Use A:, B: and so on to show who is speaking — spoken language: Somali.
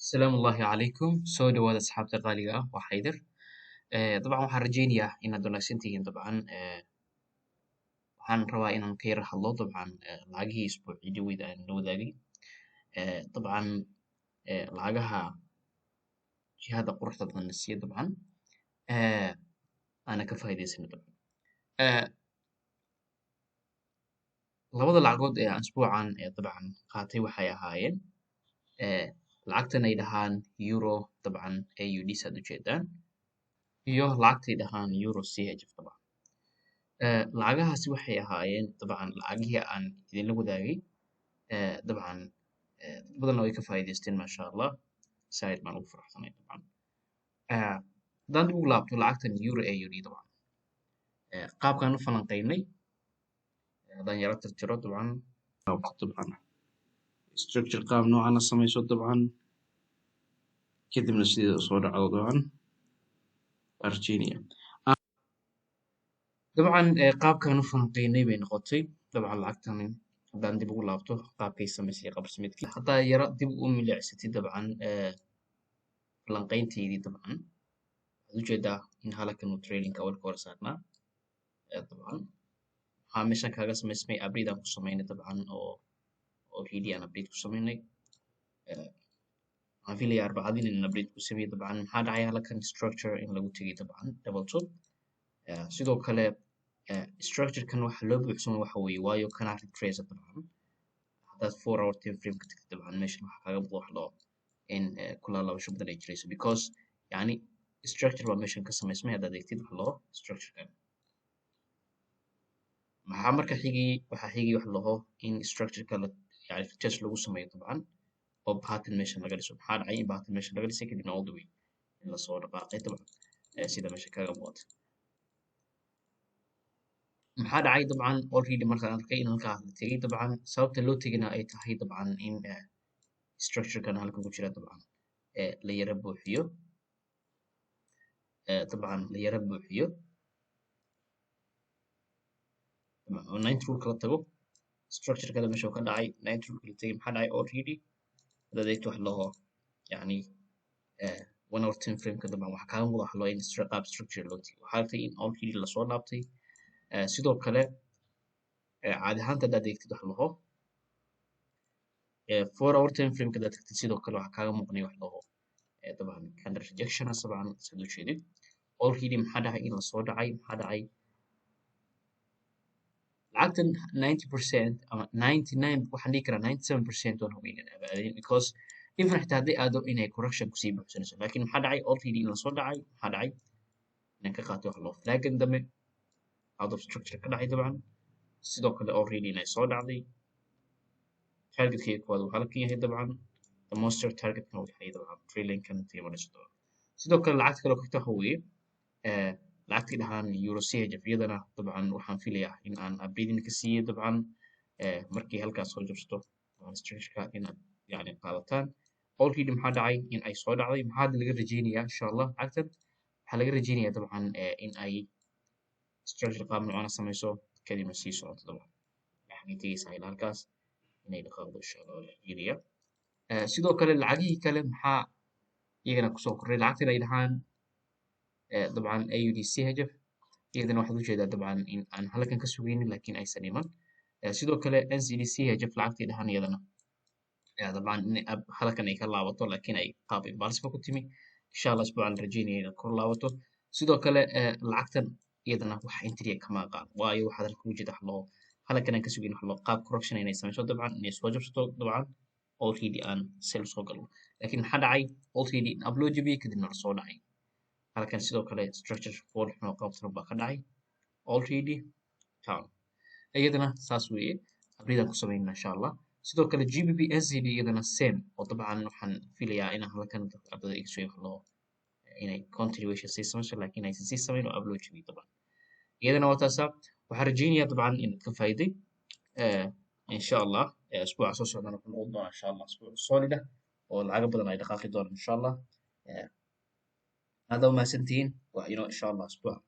A: Asalaamu Allaahi calaykum. Soo dhawaada, asxaabta qaaliga ah. Waa Xaydar. Dabcan waxaan rajaynayaa inaad wanaagsan tihiin. Dabcan waxaan rabaa inaan ka yara hadlo dabcan lacagihii isbuucii dhaweyd aan la wadaagay. Dabcan lacagaha jihada quruxda badan na siiya, dabcan aana ka faa'iidaysanay dabcan. Labada lacagood ee aan isbuucan dabcan qaatay waxay ahaayeen lacagtan ay dhahaan euro, dabcan AUD saad ujeedaan, iyo lacagtay dhahaan euro CHF. Dabcan lacagahaasi waxay ahaayeen dabcan lacagihii aan idinla wadaagay. Dabcan dad badanna way ka faa'iidaysteen, maasha Allah, saaid baan ugu faraxsanay. Dabcan haddaan dib ugu laabto lacagtan euro AUD, dabcan qaabkaan u falanqeynay haddaan yara tirtiro, dabcan
B: structure qaab noocana samayso, dabcan kadibna sideeda soo dhacdo, dabcan waan rajeynaya.
A: Dabcan qaabkaan u falanqeynay bay noqotay. Dabcan lacagtan haddaan dib ugu laabto qaabkay samaysay, qaab dhismeedkii, haddaa yara dib u milicsatid, dabcan falanqeynteydii, dabcan waxaad ujeedaa in halkan uu trendlineka awalka hore saarnaa. Dabcan waxaa meeshan kaaga samaysmay update aan ku samaynay, dabcan oo already aan update ku samaynay. Waxaan filayaa Arbacadin in update ku sameeyey. Dabcan maxaa dhacay? Halkan structure in lagu tegay, dabcan double top. Sidoo kale structure-kan waxa loo buuxsamo waxa weeye waayo kana retrace. Dabcan haddaad 4 hour time frame ka tagtid, dabcan meeshan waxaa kaaga muuqda wax loo in kula laabasho badan ay jirayso, because yani structure baa meeshan ka samaysmay. Haddaad eegtid wax loo structure-kan, maxaa marka xigay? Waxaa xigay wax laho in structure-ka la yani retest lagu sameeyo, dabcan oo pattern meeshan laga dhiso. Maxaa dhacay? In pattern meeshan laga dhisay, kadibna all the way in lasoo dhaqaaqay, dabcan sida meesha kaga muuqata. Maxaa dhacay? Dabcan already markaan arkay in halkaa la tegay, dabcan sababta loo tegina ay tahay dabcan in structure-kan halkan ku jira dabcan la yara buuxiyo, dabcan la yara buuxiyo oo 90 rule kala tago. Structure kale meesha uu ka dhacay, 90 rule kala tegay. Maxaa dhacay? Already hadaad eegto wax laho yani 1 hour time frame-ka, dabcan waxaa kaaga muuqda wax loo in qaab structure loo tegay. Waxaa aragtay in already lasoo laabtay. Sidoo kale caadi ahaanta haddaad eegtid wax laho 4 hour time frame-ka haddaad tagtid, sidoo kale waxaa kaaga muuqanaya wax laho dabcan candle rejection ah. Dabcan saad u jeedid, already maxaa dhacay? In lasoo dhacay. Maxaa dhacay? Lacagtan 90% ama 99, waxaan dhihi karaa 97% waan hubin in abaadin, because even xitaa hadday aado inay correction kusii buuxsanayso. Laakiin maxaa dhacay? Already in lasoo dhacay. Maxaa dhacay? Inaan ka qaatay wax loo flagan dambe out of structure ka dhacay. Dabcan sidoo kale already inay soo dhacday. Targetkayga koowaad uu halkan yahay, dabcan the monster targetkan uu yahay dabcan trendline-kan intay marayso. Dabcan sidoo kale lacagta kale oo xigta waxa weeye lacagtii dhahaan euro CHF. Iyadana dabcan waxaan filayaa in aan updating ka siiyey. Dabcan markii halkaas soo jabsato dabcan structure-ka inaad yani qaadataan. Already maxaa dhacay? In ay soo dhacday. Maxaa hadda laga rajeynayaa insha Allah? Lacagtan waxaa laga rajeynayaa dabcan in ay structure qaab noocana samayso, kadibna sii socoto. Dabcan waxay tegeysaa ilaa halkaas inay dhaqaaqdo insha Allah waa la rajeynayaa. Sidoo kale lacagihii kale maxaa iyagana kusoo kordhay? Lacagtan ay dhahaan dabcan AUD CHF, iyadana waxaad ujeedaa dabcan in aan halkan ka sugaynin, laakiin aysan iman. Sidoo kale NZD CHF lacagtii dhahaan, iyadana dabcan in halkan ay ka laabato, laakiin ay qaab impulsive ku timi. Insha Allah isbuucan rajeynaya inay kor laabato. Sidoo kale lacagtan iyadana wax entry kama aqaan, waayo waxaad halkan ujeeda wax loo halkan aan ka sugayn wax loo qaab correction inay samayso, dabcan inay soo jabsato, dabcan already aan sell soo galno. Laakiin maxaa dhacay? Already in up loo jabiyey, kadibna lasoo dhacay halkan. Sidoo kale structure fool xun oo qaab baa ka dhacay already down. Iyadana saas weeye, update aan ku sameynaa insha Allah. Sidoo kale GBP NZD iyadana same oo dabcan waxaan filayaa inaan halkan ardada iga soo loo inay continuation sii samayso, laakiin aysan sii samayn oo up loo jabiyey. Dabcan iyadana waa taasa. Waxaan rajeynayaa dabcan inaad ka faa'iiday. Insha Allah isbuuca soo socdana wuxuu noqon doonaa insha Allah isbuuc solid ah oo lacago badan ay dhaqaaqi doonaan insha Allah. Aad u mahadsantihiin. Waa inoo insha Allah isbuuca.